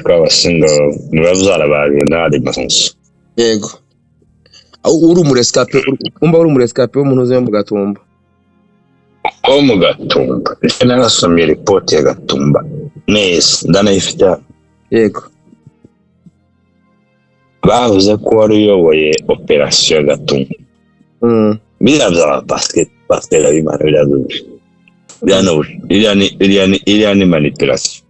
Kabasinga, ni bavyara ba General Masunzu. Yego. Aho uri umurescapé, umba uri umurescapé w'umuntu uzi mu Gatumba. Wo mu Gatumba. Ese narasomye ripoti ya Gatumba neza, ndanayifite hano. Yego. Bavuze ko wari uyoboye operasiyo ya Gatumba, biriya byaba pasiteri Habimana, biriya biriya ni iriya ni manipulation.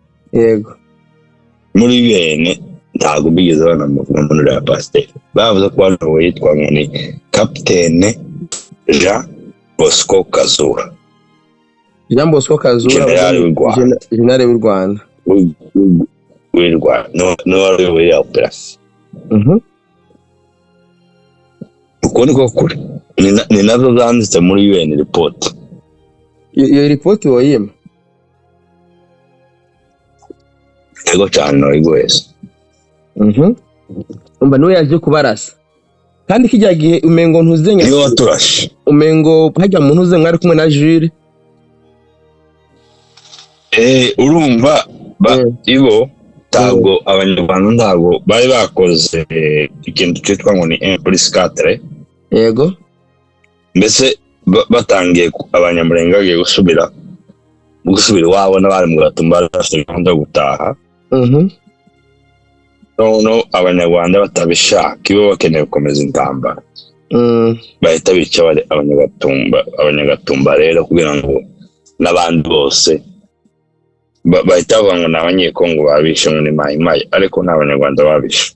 Muri bene ntabwo bigeze banamuvuga muri uriya pasiteri. Bavuze ko wari uyoboye yitwa ngo ni Kapitene Jean Bosco Kazura. Jean Bosco Kazura. General w'u Rwanda. General w'u Rwanda. W'u Rwanda niwe wari uyoboye iriya operasiyo. Uko niko kuri. Ni nazo zanditse muri UN report. Iyo ripoti woyima? Yego cyane, noyiguheza. Umva, niwe yaje kubarasa kandi kijya gihe umengo ntuzenya. Niwe waturashe. Umengo hajya mu ntuze mwari kumwe na Jules. Urumva ibo ntabwo abanyarwanda ntabwo bari bakoze ikintu cyitwa ngo ni 1+4. Mbese batangiye Abanyamurenge bagiye gusubira iwabo, n'abari mu Gatumba bari bafite gahunda yo gutaha. Noneho Abanyarwanda batabishaka, ibo bakeneye gukomeza intambara, bahita bica Abanyagatumba. Abanyagatumba rero, kugira ngo n'abandi bose bahita bavuga ngo ni Abanyekongo babishe, ngo ni Mayimayi, ariko ni Abanyarwanda babishe.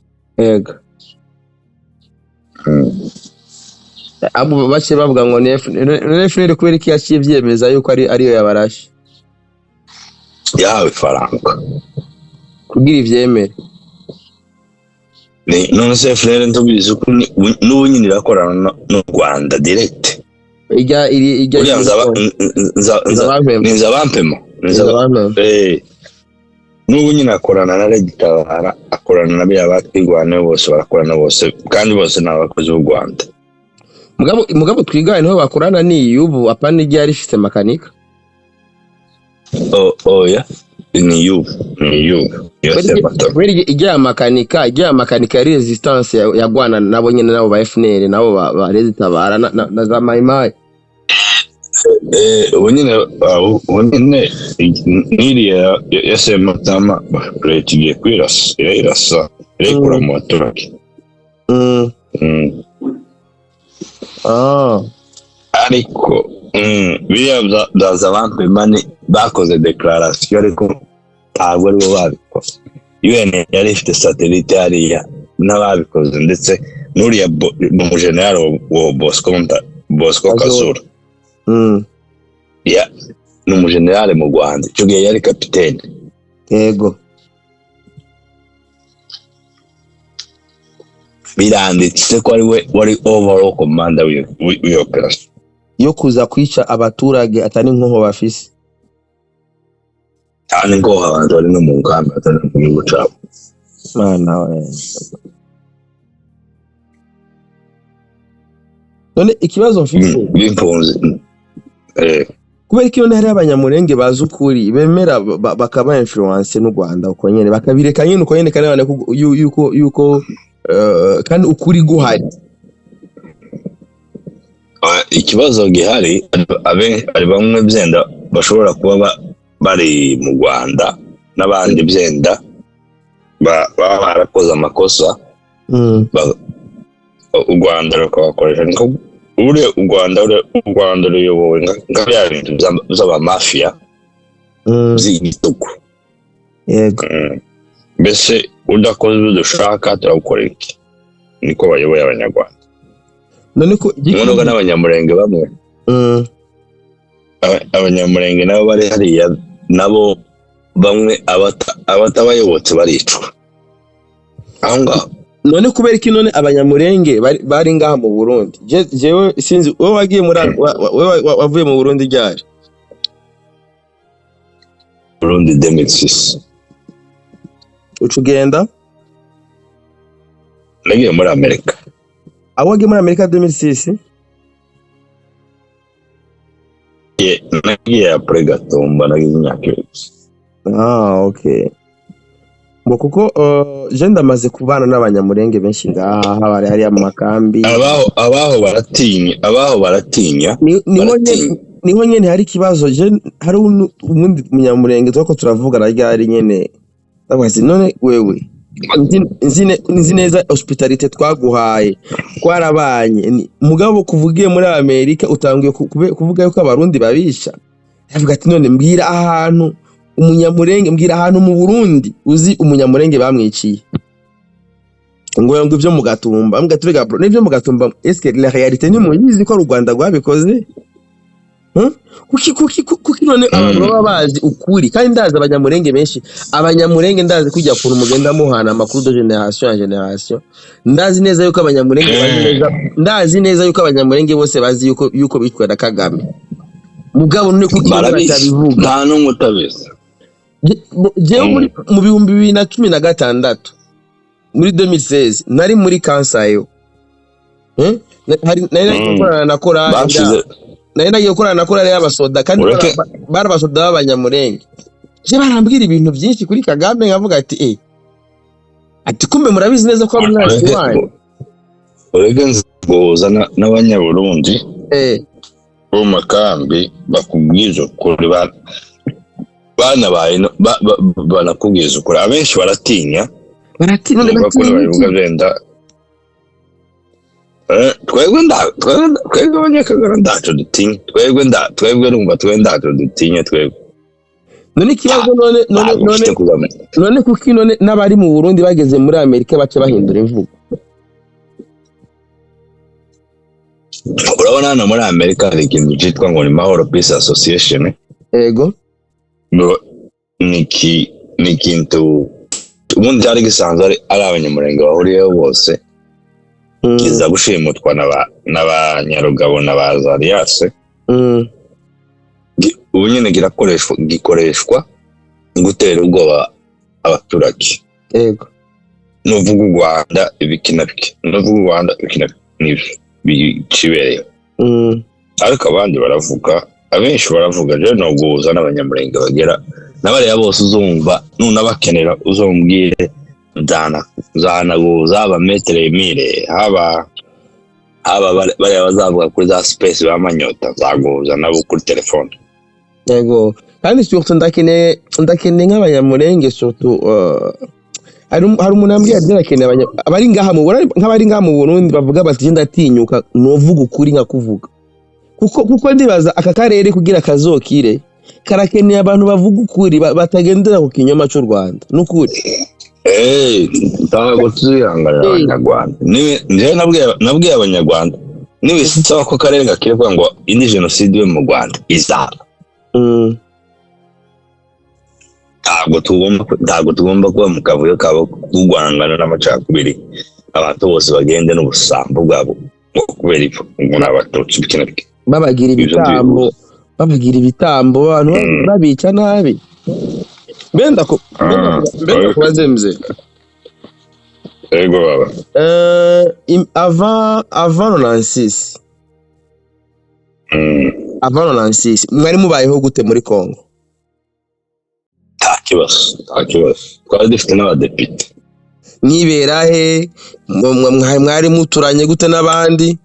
Abo bake bavuga ngo ni FNL, kubera ko yaciye byemeza yuko ari ariyo yabarashe. Yahawe ifaranga. Kugira ivyemere. None se FNL ntubizi ko n'ubu nyine irakorana n'u Rwanda direct? Ijya iri ijya. Uriya Nzabampema. Ni Nzabampema. Nzabampema. N'ubu nyine akorana na Red Tabara, akorana na biriya batwirwaneho bose, barakorana bose, kandi bose ni abakozi b'u Rwanda. Mugabo twigane niho bakorana ni yubu, apana ijya yari ifite makanika. Oya, ni yubu iyo Sematama. Kubera ijya ya makanika yari resistance yagwana nabo nyene, nabo ba FNL, nabo ba Red Tabara na za Mayimayi. Ubu nyine n'iriya ya Sematama leta igiye kwirasa, irayirasa, irayikura mu baturage. Ariko biriya bya Zabampema ni bakoze declaration, ariko ntabwo aribo babikoze. UN yari ifite satellite hariya n'ababikoze, ndetse n'uriya umujenerali wa Bosco Kazura. Kazura. Ya, ni umujenerali mu Rwanda, icyo gihe yari kapitene. Biranditse ko ari we wari overall commander w'iyo operation. Yo kuza kwica abaturage atari nkoho bafise. Cyane ngo abantu bari no mu nkambi, batari no mu gihugu cyabo. Mana we, none ikibazo mfise, b'impunzi. Kubera ko iyo hariho Abanyamurenge bazi ukuri, bemera bakaba influence n'u Rwanda uko nyene, bakabireka nyene uko nyene, kandi babona ko yuko kandi ukuri guhari. Ikibazo gihari, hari bamwe byenda bashobora kuba bari mu Rwanda n'abandi byenda baba barakoze amakosa, u Rwanda rukabakoresha. Niko buriya u Rwanda ruyobowe nka bya bintu by'abamafiya by'igitugu. Mbese udakoze ibyo dushaka turawukora iki? Niko bayoboye Abanyarwanda. None ko Noneho n'Abanyamurenge bamwe, Abanyamurenge nabo bari hariya, nabo bamwe abatabayobotse baricwa aho ngaho. None kubera iki none Abanyamurenge bari ngaha mu Burundi? Jewe sinzi, wowe wagiye muri wowe wavuye mu Burundi ryari? Burundi 2006. Uca ugenda? Nagiye muri Amerika. Aho wagiye muri Amerika 2006? Nagiye après Gatumba, nagize imyaka 2 gusa. Ah, okay. Ngo kuko je ndamaze kubana n'Abanyamurenge benshi ngaha, bari hariya mu makambi. Abaho baratinya, abaho baratinya. Niho Baratinya. Niho nyene hari ikibazo. Je hari uwundi Munyamurenge turiko turavugana ryari nyene, ndavuga ati: "None wewe nzi neza hospitalité twaguhaye, twarabanye, mugabo kuvugiye muri Amerika utanguye kuvuga yuko Abarundi babisha." Avuga ati: "None mbwira ahantu Umunyamurenge, mbwira ahantu mu Burundi uzi Umunyamurenge bamwiciye." Ngo ivyo mu Gatumba. Mbwira ati: "Rega bro, n'ivyo mu Gatumba, est-ce que la réalité ni muyizi ko ari u Rwanda rwabikoze?" Huh? Kuki none abantu baba bazi ukuri? Kandi ndazi Abanyamurenge benshi, Abanyamurenge ndazi kujya kuntu mugenda muhana amakuru de génération en génération. Ndazi neza yuko Abanyamurenge bazi neza, ndazi neza yuko Abanyamurenge bose bazi yuko bitwa na Kagame. Mugabo none kuki none Barabizi. batabivuga? Nta n'umwe utabizi. Jewe mu 2016, muri 2016, nari muri Kansayo. Eh? Nari nagiye gukorana na korali. Bashize. Nari nagiye gukorana na korali y'abasoda, kandi bari abasoda b'Abanyamurenge. Je barambwira ibintu byinshi kuri Kagame, nkavuga ati: "Eh, ati kumbe murabizi neza ko ari umwanzi wanyu." Ureke nziguhuza n'Abanyaburundi bo mu makambi, bakubwiza ukuri, banabaye banakubwiza ukuri. Abenshi baratinya. Baratinya none? Numva ukuntu Batinya babivuga iki? benda. Twebwe Abanyakagara ndaco dutinya. Twebwe numva twebwe ndaco dutinya twebwe. None ikibazo none Ntabwo none mfite kuzamenya. None kuki none n'abari mu Burundi bageze muri Amerika baca bahindura imvugo? Urabona hano muri Amerika hari ikintu cyitwa ngo ni Mahoro Peace Association. Ego. Ngo ni ikintu ubundi cyari gisanzwe ari Abanyamurenge bahuriyeho bose, kiza gushimutwa n'aba Nyarugabo na ba Zariyase. Ubu nyine gikoreshwa gutera ubwoba abaturage. Nuvuga u Rwanda ibiki na biki, nuvuga u Rwanda ibiki na biki, nibyo bikibereyeho. Ariko abandi baravuga, abenshi baravuga. Rero ni uguhuza n'Abanyamurenge bagera n'abariya bose uzumva, nunabakenera uzombwire, nzanaguhuza, haba Maître Emile, haba bariya bazavuga kuri za space ba Manyota, nzaguhuza nabo kuri telefone. Yego, kandi surtout ndakeneye nk'Abanyamurenge, surtout hari umuntu yambwiye ati: "Ndakeneye abari ngaha mu Burundi, nk'abari ngaha mu Burundi bavuga bati: 'Je ndatinyuka novuga ukuri nkakuvuga,' kuko ndibaza aka karere kugira kazokire karakeneye abantu bavuga ukuri, batagendera ku kinyoma c'u Rwanda n'ukuri." Ntabwo tuzihanganira Abanyarwanda. Njyewe nabwiye Abanyarwanda, nibisaba ko akarere gakire kugira ngo indi jenoside ibe mu Rwanda, izaba. Ntabwo tugomba kuba mu kavuyo kabo k'urwangano n'amacakubiri, abantu bose bagende n'ubusambo bwabo ngo kubera ipfa ngo ni Abatutsi biki na biki. Babagira Ibyo ibitambo, babagira ibitambo, abantu babica nabi. Mbenda kubaze, mzee. Yego baba. Avant 96, avant 96 mwari mubayeho gute muri Congo? Nta kibazo, nta kibazo, twari dufite n'abadepite. Mwibera he? Mwari muturanye gute n'abandi?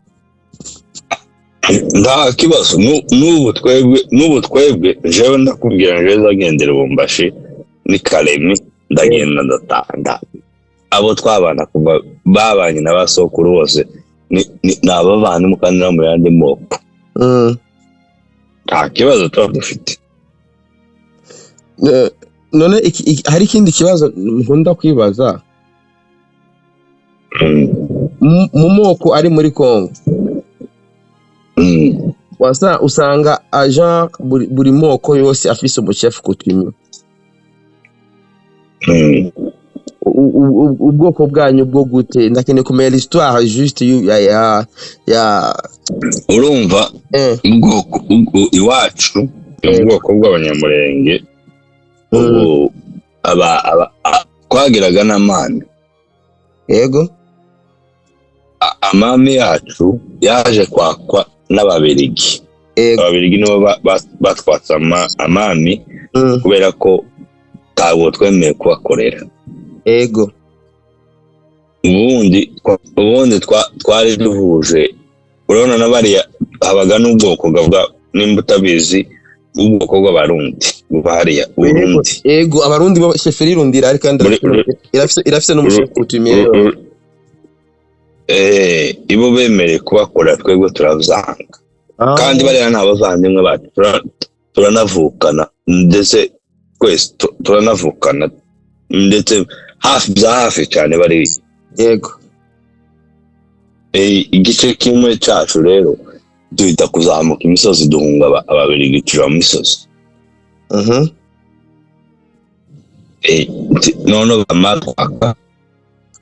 Nta kibazo. N'ubu twebwe, jewe ndakubwira, jewe ndagendera Lubumbashi ni Karemi, ndagenda ndatanga abo twabana kuva babanye na ba sokuru bose ni abavandimwe kandi no mu yandi moko. Nta kibazo tuba dufite. None hari ikindi kibazo nkunda kwibaza. Mu moko ari muri Congo, usanga agent buri moko yose afise umuchef coutumier. Ubwoko bwanyu bwo gute? Ndakeneye kumenya l'histoire juste ya Urumva, ubwoko iwacu ni ubwoko bw'Abanyamurenge. Ubu twagiraga n'amani. Amami yacu yaje kwakwa n'Ababirigi. Ababirigi nibo batwatse amami kubera ko ntabwo twemeye kubakorera. Ego. Ubundi twari duhuje, urabona na bariya habaga n'ubwoko bwa, nimba utabizi, ubwoko bw'Abarundi buba hariya Burundi. Ego, Abarundi bo chefferie Irundira, ariko kandi irafise n'umu chef coutumier. Ibo bemereye kubakora, twebwe turavyanga. Kandi bariya ni abavandimwe bacu, turanavukana, ndetse twese turanavukana, ndetse hafi bya hafi cyane bari. Igice kimwe cyacu rero duhita kuzamuka imisozi, duhunga Ababirigi, tuja mu misozi. Noneho bamara kwaka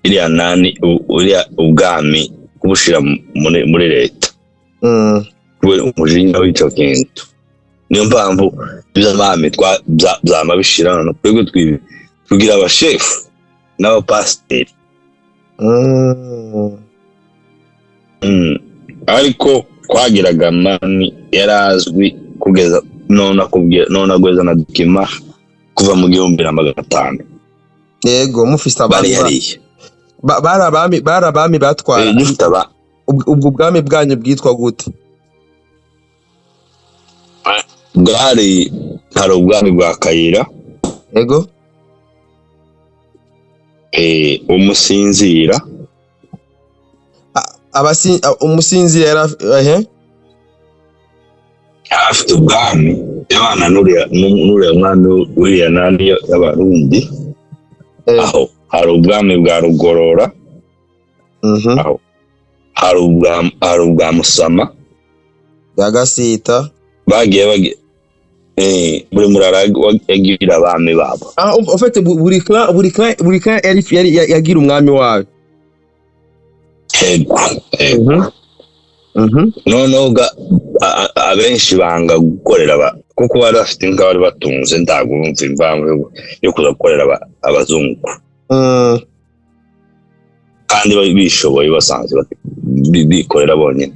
iriya nani, uriya ubwami, kubushira muri leta kubera umujinya w'ico kintu. Niyo mpamvu ivy'abami vyama bishira. None twebwe tugira abashefu n'abapasiteri. Ariko twagiraga mani yarazwi kugeza none, akubwira none agweza na document kuva mu 1500. Yego, mufise bari abami hariya. Bari abami batwara. Dufite aba Ubwo bwami bwanyu bwitwa gute? Bwari, hari ubwami bwa Kayira. Umusinzira. Umusinzira yari ehe. Afite ubwami yabana n'uriya mwami w'iriya nani y'Abarundi. Aho hari ubwami bwa Rugorora. Aho hari ubwa Musama. Bwa Gasita. Bagiye buri murara yagira abami babo. Ah, en fait buri clan yari yagira umwami wayo. Ego. Noneho abenshi banga gukorera kuko bari bafite inka, bari batunze, ntabwo bumva impamvu yo kuza gukorera abazungu kandi bishoboye, basanzwe bikorera bonyine.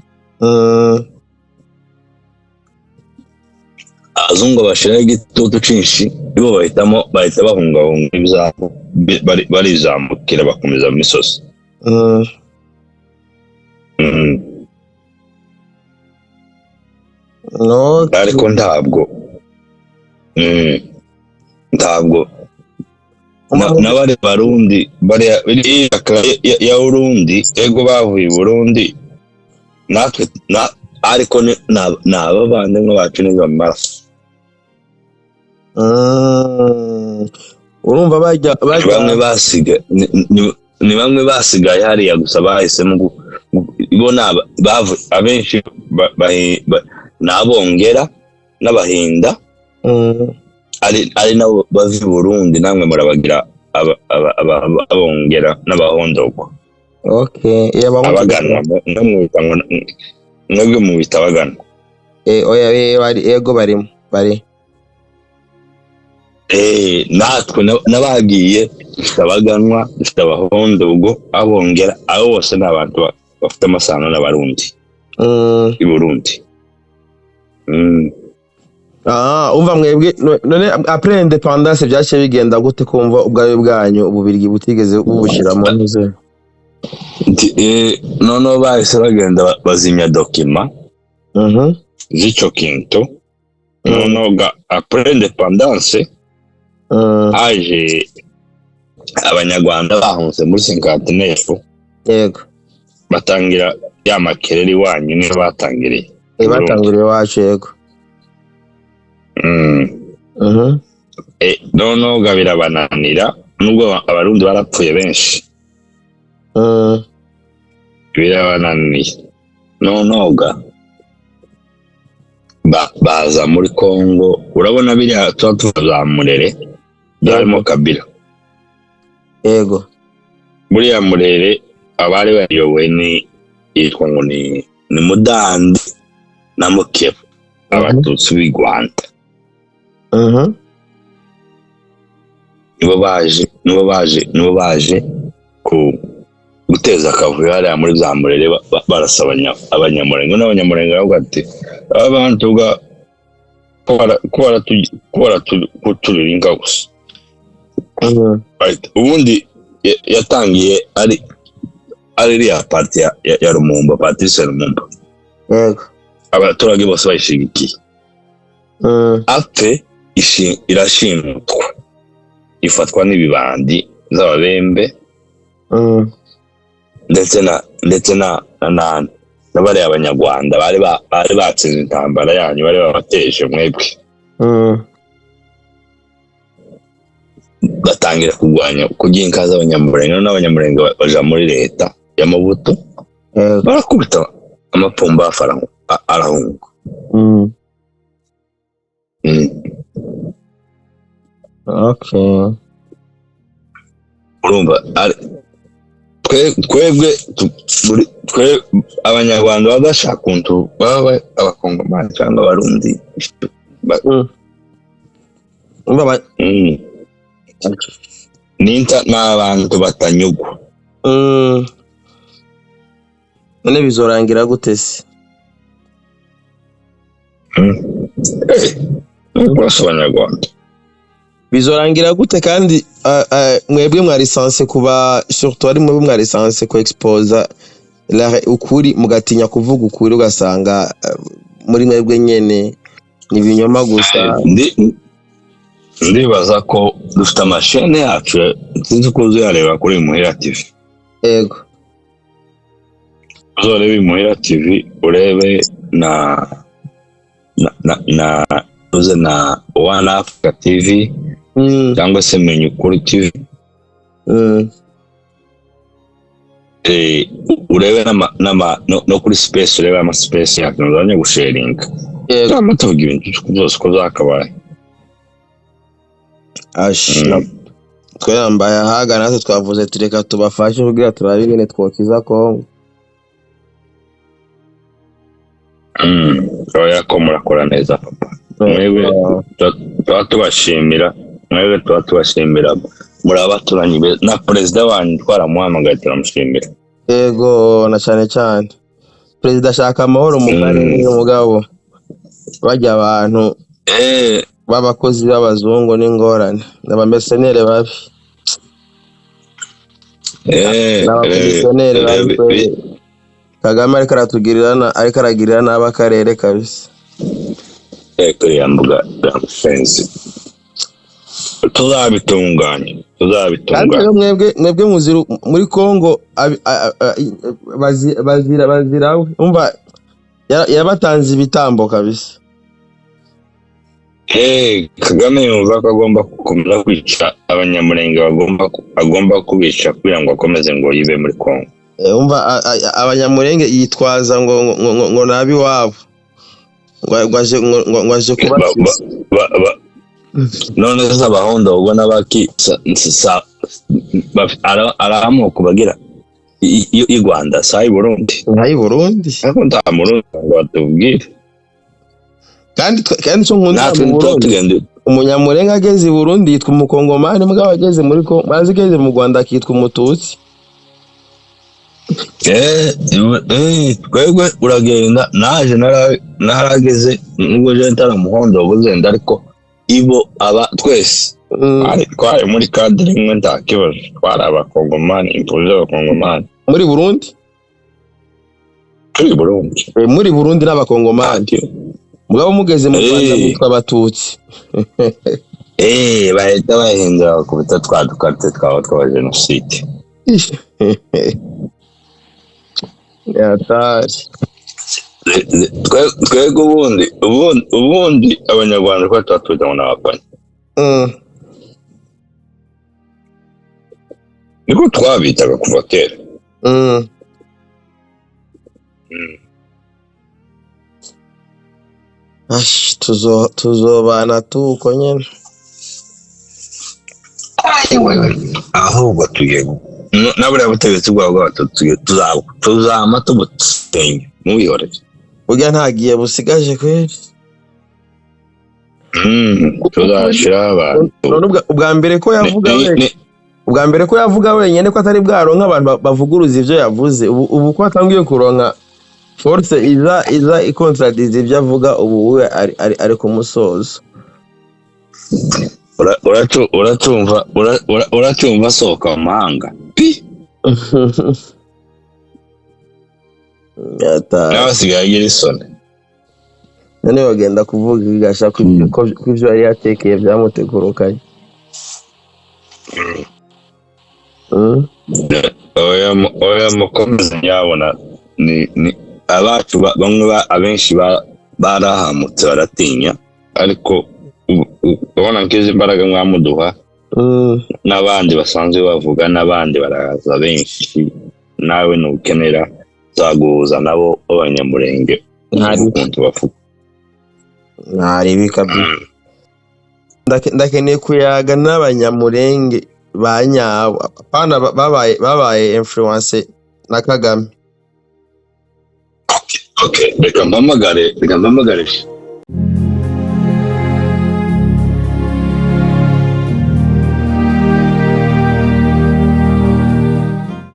Abazungu bashiraho igitutu cinshi, nibo bahitamo, bahita bahungahunga ibyabo, barizamukira bakomeza mu misozi. Ariko ntabwo n'abari Barundi bariya iriya ya Burundi, ego, bavuye i Burundi natwe ariko ni abavandimwe bacu, ni amaraso. Urumva bajya Ni bajya bamwe basigaye, ni bamwe basigaye hariya gusa, bahisemo bo ni abenshi ni Abongera n'Abahinda. Ari nabo bava i Burundi, namwe murabagira Abongera n'Abahondogo. Okay, abahungu. Abaganwa namwe mwita ngo, mwebwe mubita Abaganwa. Oya, bari, ego, barimo bari. Natwe n'abagiye dufite Abaganwa, dufite Abahondogo, Abongera, abo bose ni abantu bafite amasano n'Abarundi i Burundi. Ah, umva mwebwe none après indépendance byaciye bigenda gute, kumva ubwawe bwanyu Ububirigi butigeze bubushiramo ntuze? Noneho bahise bagenda bazimya document z'ico kintu. Noneho après indépendance haje Abanyarwanda bahunze muri 59. Batangira ya makerere iwanyu, niyo batangiriye. Batanguriye iwacu, yego. Noneho ga birabananira, nubwo Abarundi barapfuye benshi. Birabananiye, noneho ga baza muri Kongo. Urabona biriya tuba tuva za Murere byarimo Kabila. Buriya Murere abari bayobowe ni yitwa ngo ni Mudandi na Mukeba, Abatutsi b'i Rwanda. Nibo baje ku guteza akavuyo hariya muri za Murere, barasa Abanyamurenge, n'Abanyamurenge baravuga ati aba bantu ko kuturira inka gusa. Right. Ubundi Yatangiye ari iriya parti ya Lumumba, Patrice Lumumba. Abaturage bose bayishigikiye. Apfe, irashimutwa, ifatwa n'ibibandi z'ababembe ndetse na bariya Abanyarwanda bari batsinze intambara yanyu, bari babateje mwebwe. Batangira kurwanya kurya inka z'Abanyamurenge. Noneho Abanyamurenge baja muri leta ya Mobutu, barakubita amapumba, arahunga. Urumva twebwe twe Abanyarwanda baba bashaka ukuntu baba Abakongomani cyangwa Abarundi. Umva Ninta ni abantu batanyugwa. None bizorangira gute se? Ni kurasa Abanyarwanda. Bizorangira gute kandi mwebwe mwari censé kuba, surtout ari mwebwe mwari censé ku exposa ukuri, mugatinya kuvuga ukuri, ugasanga muri mwebwe nyene ni ibinyoma gusa. Ndibaza ko dufite amashene yacu, sinzi uko uzayareba kuri Muhira TV. Yego. Uzarebe Imuhira TV, urebe na uze na One Africa TV cyangwa se Menya Ukuri TV. Urebe no kuri space, urebe ama space yacu nzanye gusharinga. Cyangwa tuvuga ibintu byose uko byakabaye. Ash, twe yambaye ahaga, natwe twavuze tureka tubafashe kugira turabe ingene twokiza Kongo. Oya, ko murakora neza, papa. Mwebwe tuba tubashimira, mwebwe tuba tubashimira, muri abaturanyi beza, na perezida wanyu twaramuhamagaye turamushimira. Yego, na cyane cyane perezida ashaka amahoro mu karere. Mugabo bajya abantu b'abakozi b'abazungu n'ingorane, n'abamercenaires babi, n'abakomisiyoneri babi kweli. Kagame ariko aratugirira ariko aragirira nabi akarere kabisa. Kuriya mbuga ya musenzi, tuzabitunganya. Kandi Tuzabitunganya. Rero mwebwe muzira muri Kongo bazira we, umva, yabatanze ibitambo kabisa. Kagame yumva ko agomba gukomeza kwica Abanyamurenge, agomba kubica kugira ngo akomeze ngo yibe muri Kongo. Umva, Abanyamurenge yitwaza ngo nabi iwabo, ngo aje kubasiza. None se abahondo ubwo n'abaki ari amoko bagira i Rwanda sa i Burundi? Nka i Burundi. Ariko nta Murundi ngo batubwire. Kandi icyo nkundira Natwe mu ntituba Burundi, tugenda. Umunyamurenge ageze i Burundi yitwa Umukongomani, mugabo ageze muri Kongo, maze ageze mu Rwanda akitwa Umututsi. Twebwe uragenda, naje narageze, nubwo je ntari umuhondo buzenda, ariko ibo aba twese twari muri cadre imwe, nta kibazo, twari Abakongomani, impunzi z'Abakongomani. Muri Burundi? Turi i Burundi. Muri Burundi n'Abakongomani, mugabo mugeze mu Rwanda mwitwa Abatutsi. Bahita bahindura, bakubita twa dukarite twabo twa jenoside. Yatari. Twebwe ubundi Abanyarwanda twari tuba tuzi ngo ni Abapanya. Niko twabitaga kuva kera. Ash, tuzobana tuko nyene. Ahubwo tugiye na buriya butegetsi bwabo bw'Abatutsi tuzama tubutsenye, mubihorere. Burya nta gihe busigaje kweri. Tuzashiraho abantu. None ubwa mbere ko yavuga ubwa mbere ko yavuga wenyine, ko atari bwaronka abantu bavuguruza ivyo yavuze, ubu ko atangiye kuronka force iza ikontradiza ivyo avuga, ubu we ari ku musozo. Uracumva uracumva asohoka mu mahanga pi. Yataye. Nawe asigaye agira isoni. None bagenda kuvuga igasha ko ibyo yari yatekeye byamutegurukanye. Oya, mukomeze nyabona ni abacu bamwe abenshi barahamutse baratinya, ariko ubona nk'izi mbaraga mwamuduha n'abandi basanzwe bavuga n'abandi baraza benshi, nawe nukenera zaguhuza nabo b'Abanyamurenge ukuntu bavuga. Ntaribi kabisa. Ndakeneye kuyaga n'Abanyamurenge ba nyabo, apana babaye influence na Kagame. Okay, reka mpamagare